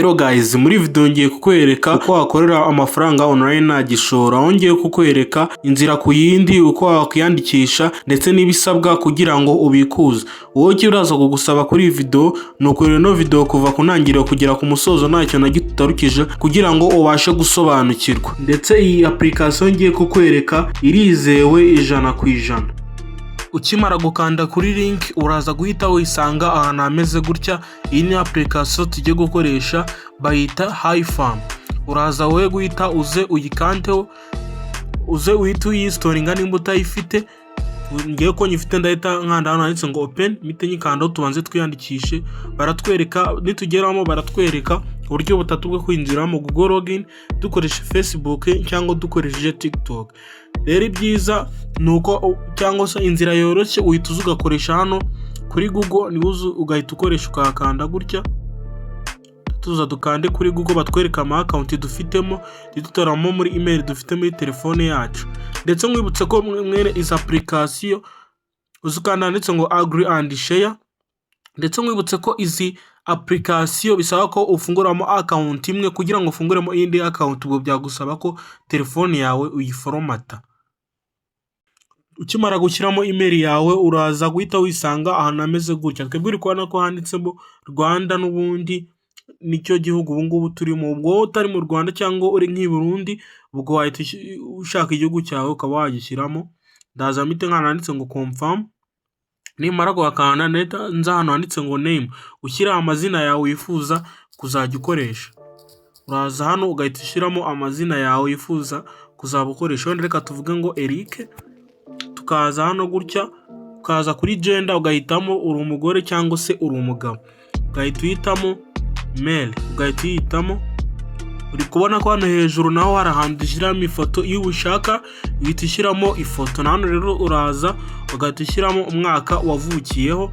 Hello guys, muri video ngiye kukwereka uko wakorera amafaranga online nta gishoro, aho ngiye kukwereka inzira ku yindi uko wakwiyandikisha ndetse n'ibisabwa kugira ngo ubikuze. Wowe icyo uraza kugusaba kuri iyi video ni ukureba ino video kuva ku ntangiriro kugera ku musozo nta kintu na gito utarukije, kugira ngo ubashe gusobanukirwa. Ndetse iyi application ngiye kukwereka irizewe 100%. Ukimara gukanda kuri link, uraza guhita wisanga ahantu hameze gutya. Iyi ni application tugiye gukoresha, bayita HiFami. Uraza wowe guhita uze uyikandeho, uze uhite uyinstallinga nimba utayifite. Ngewe ko nyifite, ndahita nkanda hano handitse ngo open, mpite nyikandaho, tubanze twiyandikishe. Baratwereka, nitugeramo baratwereka uburyo butatu bwo kwinjiramo: Google login, dukoresha Facebook cyangwa dukoresheje TikTok. Rero ibyiza ni uko, cyangwa se inzira yoroshye, uhita uza ugakoresha hano kuri Google, niba uzi ugahita ukoresha ukahakanda gutya. Tuza dukande kuri Google, batwereka ama account dufitemo, dutoramo muri email dufite muri telefone yacu. Ndetse nkwibutse ko mwene izi application uzi ukanda handitse ngo agree and share. Ndetse nkwibutse ko izi application bisaba ko ufunguramo account imwe kugira ngo ufunguremo iyindi account, ubwo byagusaba ko telefone yawe uyiforomata. Ukimara gushyiramo email yawe, uraza guhita wisanga ahantu hameze gutya. Twebwe uri kubona ko handitsemo Rwanda, n'ubundi nicyo gihugu ubu ngubu turimo. Ubwo wowe utari mu Rwanda cyangwa uri nk'i Burundi, ubwo wahita ushaka igihugu cyawe ukaba wagishyiramo. Ndaza mpite nkanda handitse ngo confirm. Nimara kuhakanda, ndahita nza ahantu handitse ngo name, ushyira amazina yawe wifuza kuzajya ukoresha. Uraza hano ugahita ushyiramo amazina yawe wifuza kuzaba ukoresha. Wenda reka tuvuge ngo Eric. Tukaza hano gutya, ukaza kuri gender, ugahitamo uri umugore cyangwa se uri umugabo, ugahita uhitamo male, ugahita uyihitamo. Uri kubona ko hano hejuru naho hari ahantu dushyiramo ifoto. Iyo ushaka uhita ushyiramo ifoto. Na hano rero uraza ugahita ushyiramo umwaka wavukiyeho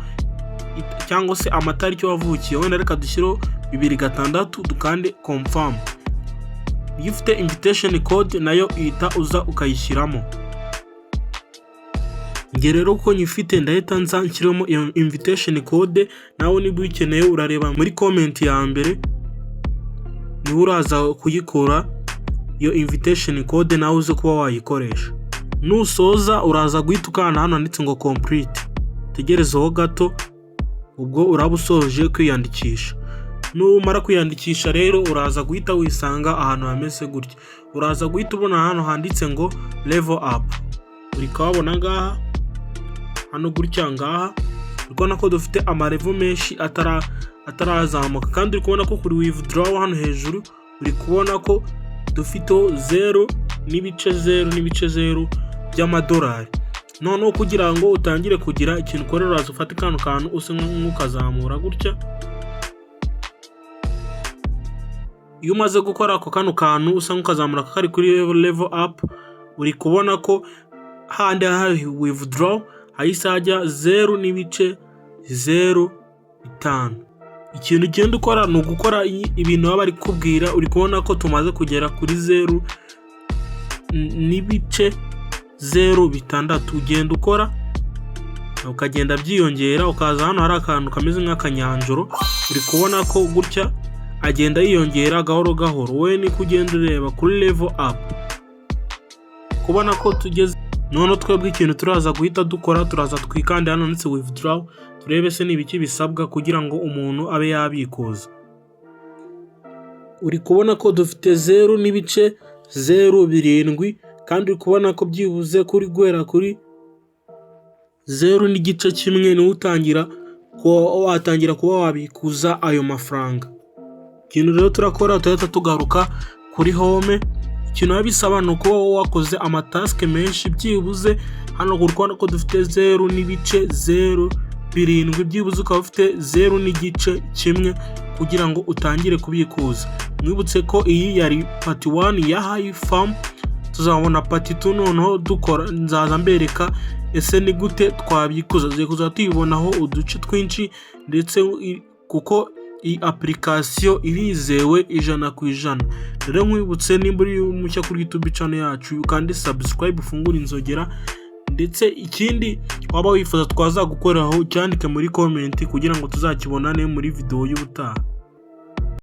cyangwa se amatariki wavukiyeho. Wenda reka dushyireho 2006, dukande confirm. Iyo ufite invitation code nayo uhita uza ukayishyiramo. Njye rero uko nyifite, ndahita nza nshyiramo iyo invitation code. Nawe niba uyikeneye, urareba muri comment ya mbere, niba uraza kuyikura iyo invitation code, nawe uze kuba wayikoresha. Nusoza, uraza guhita ukanda hano handitse ngo complete, tegerezeho gato, ubwo uraba usoje kwiyandikisha. Numara kwiyandikisha rero, uraza guhita wisanga ahantu hameze gutya. Uraza guhita ubona hano handitse ngo level up, uri kuhabona ngaha hano gutya. Ngaha uri kubona ko dufite amalevel menshi atarazamuka, kandi uri kubona ko kuri withdraw hano hejuru uri kubona ko dufiteho 0.0.0 by'amadolari. Noneho kugira ngo utangire kugira ikintu ukorera, uraza ufate kano kantu usa nk'ukazamura gutya. Iyo umaze gukora ako kano kantu usa nk'ukazamura kari kuri level up, uri kubona ko handi hari withdraw hahise hajya 0.05. Ikintu ugenda ukora ni ugukora ibintu baba bari kukubwira. Uri kubona ko tumaze kugera kuri 0.06. Ugenda ukora, ukagenda byiyongera, ukaza hano hari akantu kameze nk'akanyanjoro, uri kubona ko gutya agenda yiyongera gahoro gahoro. Wowe niko ugenda ureba kuri level up, kubona ko tugeze. Noneho twebwe ikintu turaza guhita dukora, turaza twikande hano handitse withdraw, turebe se ni ibiki bisabwa kugira ngo umuntu abe yabikuza. Uri kubona ko dufite 0.07, kandi uri kubona ko byibuze kuri guhera kuri 0.1 niwo utangira kuba watangira kuba wabikuza ayo mafaranga. Ikintu rero turakora, turahita tugaruka kuri home. Ikintu biba bisaba ni ukuba wakoze amatask menshi. Byibuze hano uri kubona ko dufite 0.07, byibuze ukaba ufite 0.5 kugira ngo utangire kubikuza. Mwibutse ko iyi yari part 1 ya HiFami. Tuzabona part 2 noneho dukora, nzaza mbereka ese ni gute twabikuza. Tugiye kuzajya tuyibonaho uduce twinshi, ndetse kuko iyi application irizewe 100%. Rero nkwibutse, nimba uri mushya kuri YouTube channel yacu, kandi subscribe, ufungure inzogera. Ndetse ikindi waba wifuza twazagukoreraho, cyandike muri comment kugira ngo tuzakibonane muri video y'ubutaha.